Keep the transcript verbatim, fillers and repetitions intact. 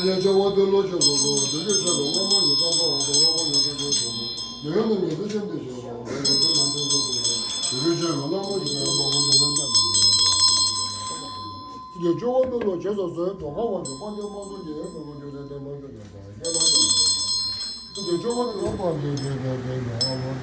ཀྱི་སྤྱོད་པ་སྤེལ་ལོ་བྱེད་སོ་སོའི་ལྡོག་ཁ་བ་གི་སྤང་ཆེན་དམག་ཟོར་གྱི་ཕུར་བུ་ཆུ་སྲིན་ལྟེ་བ་ཆུ་ནས་དང་རྒྱལ་ལ་ཡང་། ཀྱི་སྤྱོད་པ་སྤེལ་ལོ་སྤང་གི་ཆོས་ཀྱི་ཆོས་ཀྱི་ཡང་ལོ་